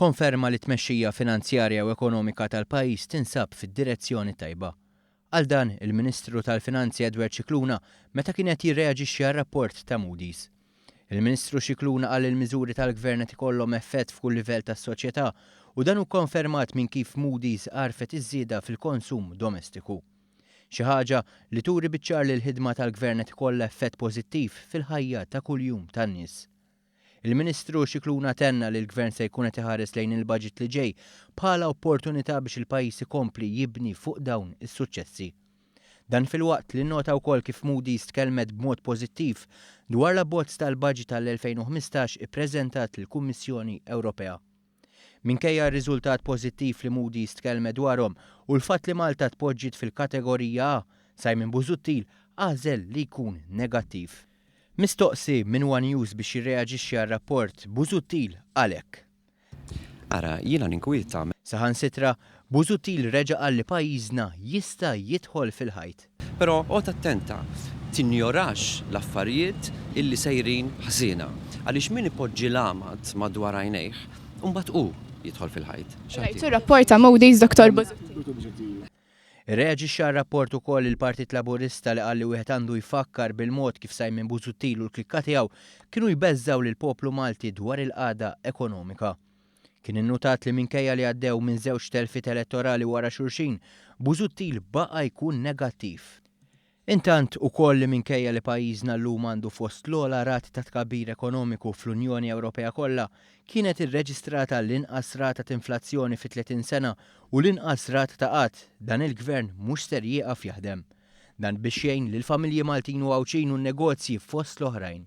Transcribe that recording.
Konferma li t-tmexxija finanzjarja u ekonomika tal-pajjiż tinsab fid-direzzjoni tajba. Qal dan il-Ministru tal-Finanzi Edward Scicluna meta kien qed jirreaġixxi għar-rapport ta' Moody's. Il-Ministru Scicluna qal li l-miżuri tal-Gvern qed ikollhom effett f'kull livell tas-soċjetà u dan hu kkonfermat minn kif Moody's għarfet iż-żieda fil-konsum domestiku. Xi ħaġa li turi biċ-ċar li l-ħidma tal-Gvern qed ikollha effett pożittiv fil-ħajja ta' kuljum tan-nies. Il-Ministru Scicluna tenna li l-Gvern se jkun qed iħares lejn il-budget li ġej bħala opportunità biex il-pajjiż ikompli jibni fuq dawn is-suċċessi. Dan filwaqt li nnota wkoll kif Moody's tkellmet b'mod pożittiv dwar l-abbozz tal-budget għall-2015 ippreżentat lill-Kummissjoni Ewropea. Minkejja r-riżultat pożittiv li Moody's tkellmet dwarhom u l-fatt li Malta tpoġġiet fil-kategorija A, Simon Busuttil għażel li jkun negattiv. Mistoqsi minn one News biex jirreaġixxi għar-rapport, Busuttil qal hekk. Ara, jiena ninkwieta. Saħansitra, Busuttil reġa' qal li pajjiżna jista' jidħol fil-ħajt. Però oqgħod attenta, tinjorax l-affarijiet illi sejrin ħżiena, għaliex min ipoġġi l-għamad madwar għajnejh, imbagħad hu jidħol fil-ħajt. Rajtu r-rapport ta' Moody's, Dottor Busuttil? Irreaġixxa għar-rapport ukoll il-Partit Laburista li qal li wieħed għandu jfakkar bil-mod kif Simon Busuttil u l-klikka tiegħu kienu jbeżżgħu lill-poplu Malti dwar il-qagħda ekonomika. Kien innutat li minkejja li għaddew minn żewġ telfiet elettorali wara xulxin, Busuttil baqa' jkun negattiv. Intant, ukoll li minkejja li pajjiżna llum għandu fost l-ogħla rati ta' tkabbir ekonomiku fl-Unjoni Ewropea kollha, kienet irreġistrata l-inqas rata t'inflazzjoni fi 30 sena u l-inqas rata ta' qgħad, dan il-Gvern mhux ser jieqaf jaħdem. Dan biex jgħin lill-familji Maltin u Għawdxin u n-negozji fost l-oħrajn.